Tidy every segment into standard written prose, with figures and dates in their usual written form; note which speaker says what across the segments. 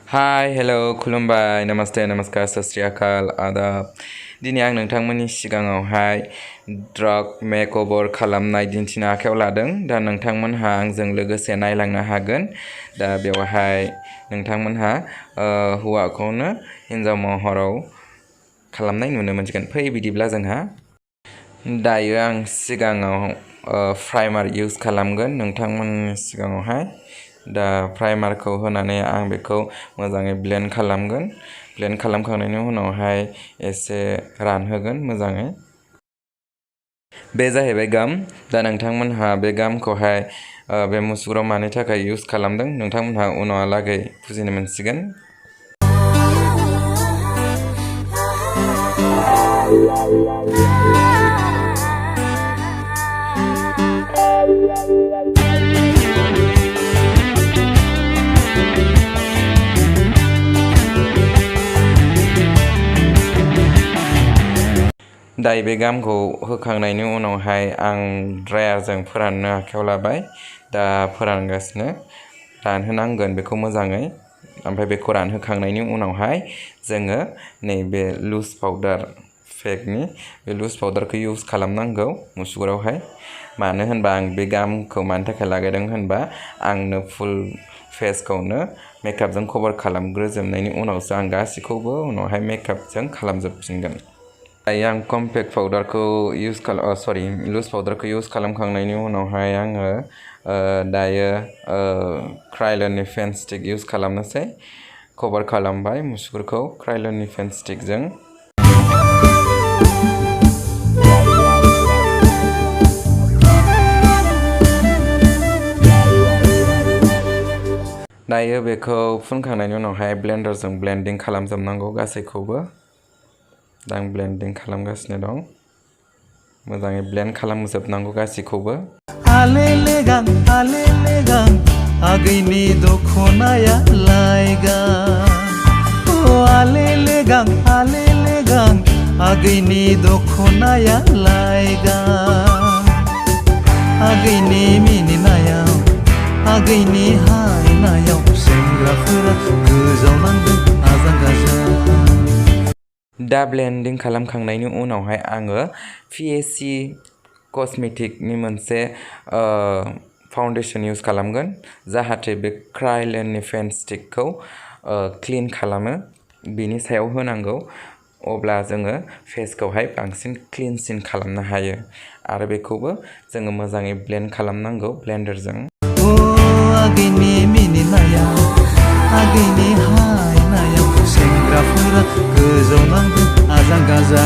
Speaker 1: hi hello खुलुमबाय नमस्ते नमस्कार सत श्री आकाल आदाब दिनै आं नोंथांमोननि सिगाङावहाय ड्राग मेकओवर खालामनाय दिन्थिनो आखायाव लादों दा नोंथांमोनहा आंजों लोगोसे नायलांनो हागोन दा बेवहाय नोंथांमोनहा हौवाखौनो हिन्जाव महराव खालामनाय नुनो मोनसिगोन फै बिदिब्ला जोंहा दायो आं सिगाङाव प्राइमार इउज खालामगोन नोंथांमोननि सिगाङावहाय दा प्राइमारखौ होनानै आं बेखौ मोजाङै ब्लेन्ड खालामगोन ब्लेन्ड खालामखांनायनि उनावहाय एसे रानहोगोन मोजाङै बे जाहैबाय गाम दा नोंथांमोनहा बे गामखौहाय बे मुसुगुराव मानि थाखाय इउज खालामदों नोंथांमोनहा उनावहालागै बुजिनो मोनसिगोन दायो बे गामखौ होखांनायनि उनावहाय आं ड्रायारजों फोराननो आखायाव लाबाय दा फोरानगासिनो रानहोनांगोन बेखौ मोजाङै ओमफ्राय बेखौ रानहोखांनायनि उनावहाय जोङो नैबे लुज पाउडार फेकनि बे लुज पाउडारखौ इउज खालामनांगौ मुसुगुरावहाय मानो होनबा आं बे गामखौ मानि थाखाय लागायदों होनबा आंनो फुल फेसखौनो मेकआपजों कभार खालामग्रोजोबनायनि उनावसो आं गासैखौबो उनावहाय मेकआपजों खालामजोबफिनगोन दायो आं कम्पेक्ट पाउडारखौ लुज पाउडारखौ इउज खालामखांनायनि उनावहाय आङो दायो क्रायलननि फेन स्टिक इउज खालामनोसै कभार खालामबाय मुसुगुरखौ क्रायलननि फेन स्टिकजों दायो बेखौ फुनखांनायनि उनावहाय ब्लेन्डारजों ब्लेन्डिं खालामजोबनांगौ गासैखौबो दा आं ब्लेन्डिं खालामगासिनो दं मोजाङै ब्लेन्ड खालामजोबनांगौ गासैखौबो
Speaker 2: आलेलेगां आगैनि दखनाया लायगां आलेलेगां आगैनि दखनाया लायगां आगैनि मिनिनायाव आगैनि हायनायाव सेंग्राफोरा गोजावनांदों आजां गाजां
Speaker 1: दा ब्लेन्डिं खालामखांनायनि उनावहाय आङो पिएसि कस्मेटिकनि मोनसे फाउन्डेसन इउज खालामगोन जाहाथे बे क्रायलननि फेन स्टिकखौ क्लिन खालामो बिनि सायाव होनांगौ अब्ला जोङो फेसखौहाय बांसिन क्लिनसिन खालामनो हायो आरो बेखौबो जोङो मोजाङै ब्लेन्ड खालामनांगौ ब्लेन्डारजों
Speaker 2: आगैनि मिनिनायाव आगैनि हायनायाव सेंग्राफोरा गोजावनांदों आजां गाजां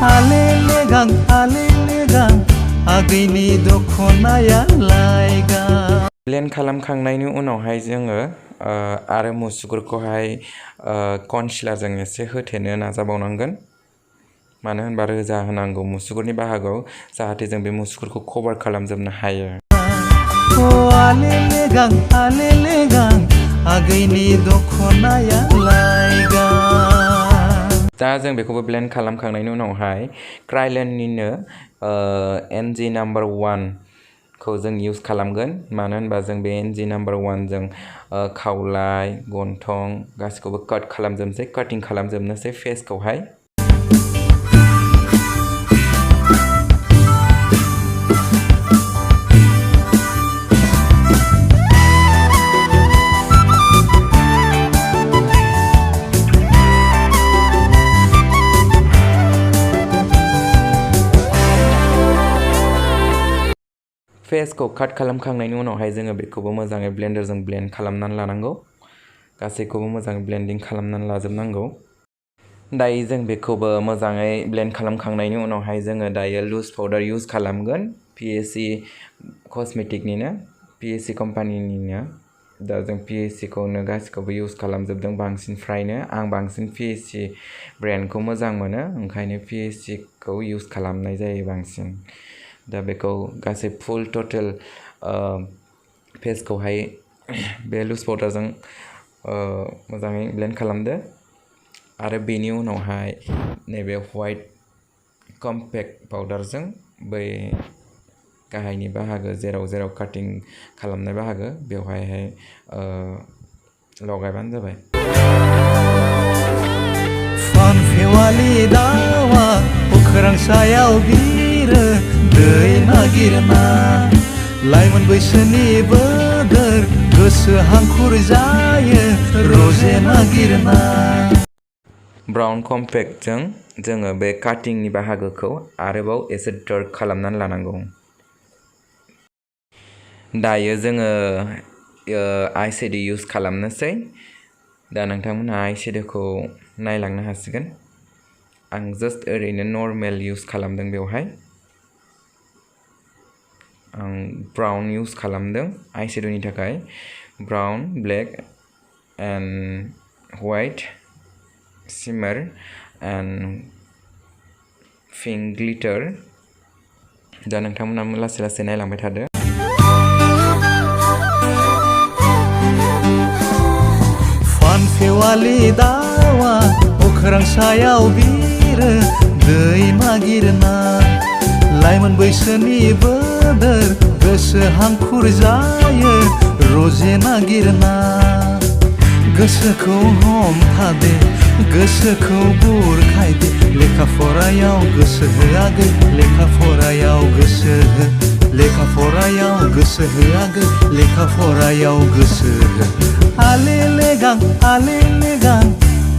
Speaker 2: आलेलेगां आगैनि दखनाया लायगां
Speaker 1: ब्लेन्ड खालामखांनायनि उनावहाय जोङो आरो मुसुगुरखौहाय कनसिलारजों एसे होथेनो नाजाबावनांगोन मानो होनबा रोजा होनांगौ मुसुगुरनि बाहागोआव जाहाथे जों बे मुसुगुरखौ कभार खालामजोबनो हायो
Speaker 2: आलेलेगां आगैनि दखनाया लायगां
Speaker 1: दा जों बेखौबो ब्लेन्ड खालामखांनायनि उनावहाय क्रायलननिनो NG नाम्बार 1 खौ जों इउज खालामगोन मानो होनबा जों बे NG नाम्बार 1 जों खावलाय गन्थं गासिखौबो काट खालामजोबनोसै काटिं खालामजोबनोसै फेसखौहाय फेसखौ काट खालामखांनायनि उनावहाय जोङो बेखौबो मोजाङै ब्लेन्डारजों ब्लेन्ड खालामनानै लानांगौ गासैखौबो मोजाङै ब्लेन्डिं खालामनानै लाजोबनांगौ दायो जों बेखौबो मोजाङै ब्लेन्ड खालामखांनायनि उनावहाय जोङो दायो लुज पाउडार इउज खालामगोन पिएसि कस्मेटिकनिनो पिएसि कम्पानिनिनो दा जों पिएसिखौनो गासिखौबो इउज खालामजोबदों बांसिन फ्रायनो आं बांसिन पिएसि ब्रेन्डखौ मोजां मोनो ओंखायनो पिएसिखौ इउज खालामनाय जायो बांसिन दा बेखौ गासै फुल टटेल फेसखौहाय बे लुज पाउडारजों मोजाङै ब्लेन्ड खालामदो आरो बेनि उनावहाय नैबे व्हाइट कम्पेक्ट पाउडारजों बै गाहायनि बाहागो जेराव काटिं खालामनाय बाहागो बेवहाय लगायबानो जाबाय
Speaker 2: फानफेवालि दाउआ अख्रां सायाव बिरो दै नागिरना लाइमोन बैसोनि बोदोर गोसो हांखुर जायो रजे नागिरना
Speaker 1: ब्राउन कम्पेक्टजों जोङो बे काटिंनि बाहागोखौ आरोबाव एसे डार्क खालामनानै लानांगौ दायो जोङो आइ शेड' इउज खालामनोसै दा नोंथांमोनहा आइ शेड'खौ नायलांनो हासिगोन आं जास्ट ओरैनो नर्मेल इउज खालामदों बेवहाय आं ब्राउन इउज खालामदों आइ शेड'नि थाखाय brown black and white shimmer and pink glitter दा नोंथांमोना लासै लासै नायलांबाय थादो
Speaker 2: फानफेवालि दाउआ अख्रां सायाव बिरो दै नागिरना लाइमोन बैसोनि बोदोर गोसो हांखुर जायो रजे नागिरना गोसोखौ हमथादे गोसोखौ बुरखायदे लेखा फरायाव गोसो होआगै लेखा फरायाव गोसो हो लेखा फरायाव गोसो होआगै लेखा फरायाव गोसो हो आले लेगां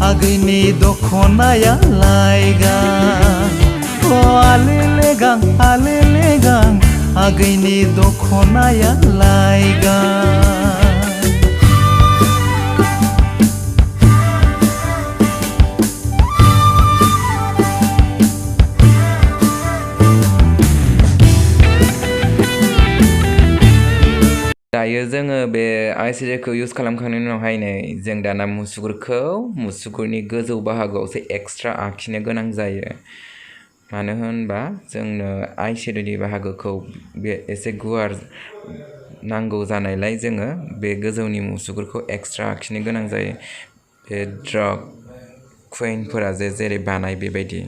Speaker 2: आगैनि दखनाया लाइगां अ आले लेगां आगैनि दखनाया लाइगां
Speaker 1: दायो जोङो बे आइ शेड'खौ इउज खालामखांनायनि उनावहाय नै जों दाना मुसुगुरनि गोजौ बाहागोआवसो एक्सट्रा आखिनो गोनां जायो मानो होनबा जोंनो आइ शेड'नि बाहागोखौ बे एसे गुवार नांगौ जानायलाय जोङो बे गोजौनि मुसुगुरखौ एक्सट्रा आखिनो गोनां जायो बे ड्राग कुइनफोरा जेरै बानाय बेबायदि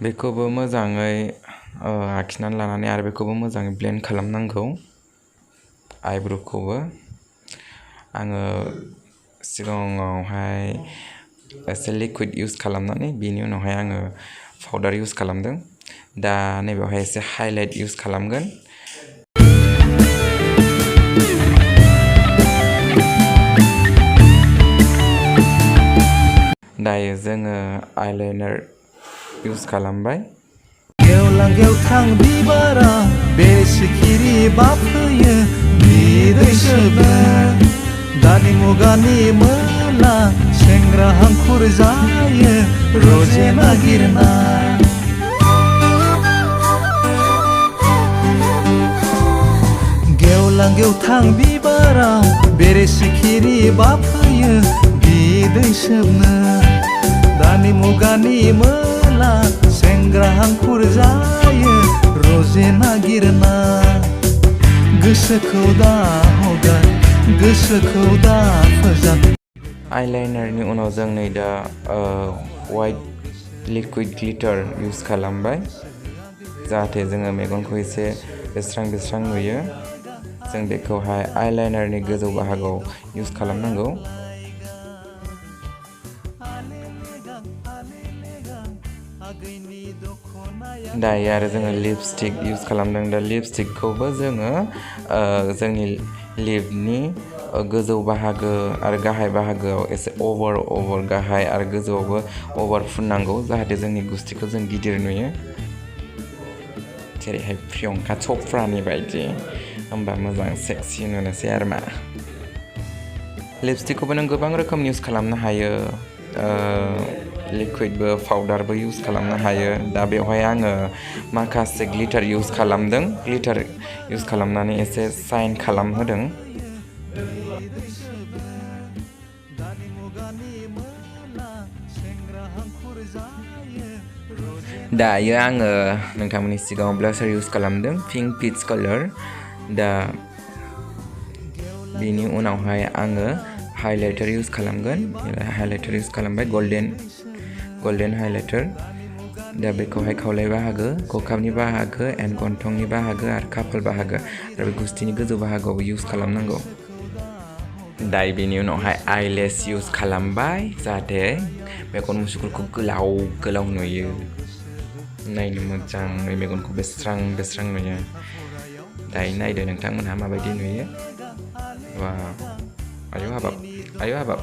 Speaker 1: बेखौबो मोजाङै आखिनानै लानानै आरो बेखौबो मोजाङै ब्लेन्ड खालामनांगौ आइब्र'खौबो आङो सिगाङावहाय एसे लिकुइड इउज खालामनानै बिनि उनावहाय आङो पाउडार इउज खालामदों दा नैबेवहाय एसे हाइलाइट इउज खालामगोन दायो जोङो आइलाइनार इउज खालामबाय
Speaker 2: गेवलां गेवथां बिबाराव बे सिखिरि बाफैयो बिदै सोबो दानि मुगानि मोला सेंग्रा हांखुर जायो रजे नागिरना गेवलां गेवथां बिबाराव बेरे सिखिरि बाफैयो बिदै सोबनो दानि मुगानि मोला सेंग्रा हांखुर जायो रजे नागिरना गोसोखौ दा हगार गोसोखौ दा फोजान
Speaker 1: आइलाइनारनि उनाव जों नै दा वाइट लिकुइड ग्लिटार इउज खालामबाय जाहाथे जोङो मेगनखौ एसे बेस्रां नुयो जों बेखौहाय आइलाइनारनि गोजौ बाहागोआव इउज खालामनांगौ दायो आरो जोङो लिपस्टिक इउज खालामदों दा लिपस्टिकखौबो जोङो जोंनि लिपनि गोजौ बाहागो आरो गाहाय बाहागोआव एसे अभार गाहाय आरो गोजौआवबो अभार फुननांगौ जाहाथे जोंनि गुस्थिखौ जों गिदिर नुयो जेरैहाय प्रियंका चप्रानि बायदि होमबा मोजां सेक्सि नुनोसै आरो मा लिपस्टिकखौबो नों गोबां रोखोमनि इउज खालामनो हायो लिकुइडबो पाउडारबो इउज खालामनो हायो दा बेवहाय आङो माखासे ग्लिटार इउज खालामदों ग्लिटार इउज खालामनानै एसे साइन खालामहोदों दायो आङो नोंथांमोननि सिगाङाव ब्लासार इउज खालामदों पिंक पिच कालार दा बिनि उनावहाय आङो हाइलाइटार इउस खालामगोन हाइलाइटार इउस खालामबाय गल्डेन हाइलाइटार दा बेखौहाय खावलाय बाहागो खखाबनि बाहागो एन्ड गन्थंनि बाहागो आरो खाफाल बाहागो आरो बे गुस्थिनि गोजौ बाहागोआव इउस खालामनांगौ दायो बेनि उनावहाय आइलेस इउस खालामबाय जाहाथे मेगन मुसुगुरखौ गोलाव नुयो नायनो मोजाङै मेगनखौ बेस्रां नुयो दायो नायदो नोंथांमोनहा माबायदि नुयो आयु हाबाब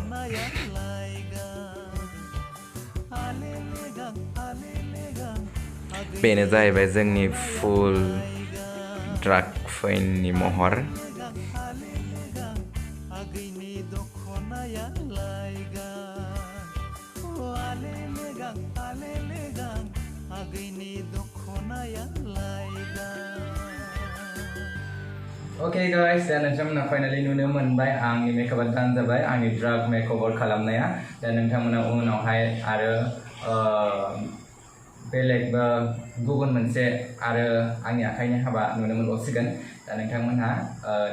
Speaker 1: बेनो जाहैबाय जोंनि फुल ड्राग कुइननि महर Okay guys, दा नोंथांमोना फाइनालि नुनो मोनबाय आंनि मेकआपआ दान जाबाय आंनि ड्राग मेकअभार खालामनाया दा नोंथांमोना उनावहाय आरो बेलेग गुबुन मोनसे आरो आंनि आखाइनि हाबा नुनो मोनबावसिगोन दा नोंथांमोनहा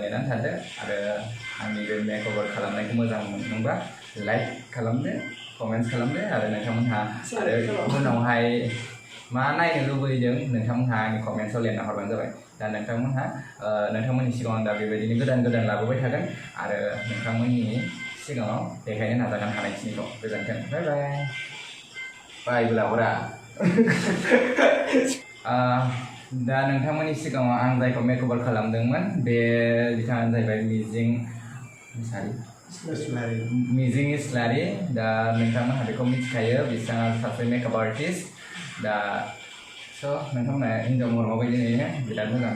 Speaker 1: नेनानै थादो आरो आंनि बे मेकअभार खालामनायखौ मोजां मोनदोंबा लाइक खालामदो कमेन्ट खालामदो आरो नोंथांमोनहा आरो उनावहाय मा नायनो लुबैदों नोंथांमोनहा आंनि कमेन्ट्सआव लिरना हरबानो जाबाय दा नोंथांमोनहा नोंथांमोननि सिगाङाव दा बेबायदिनो गोदान लाबोबाय थागोन आरो नोंथांमोननि सिगाङाव देखायनो नाजागोन हानायखिनिखौ गोजोन्थों बाय बुलाहरा दा नोंथांमोननि सिगाङाव आं जायखौ मेकअभार खालामदोंमोन बे बिथाङानो जाहैबाय मिजिं इस्लारि दा नोंथांमोनहा बेखौ मिथिखायो बिथाङा सासे मेकआप आर्टिस्ट दा नोंथांमोना हिन्जाव महर माबायदि नुयो बिराद मोजां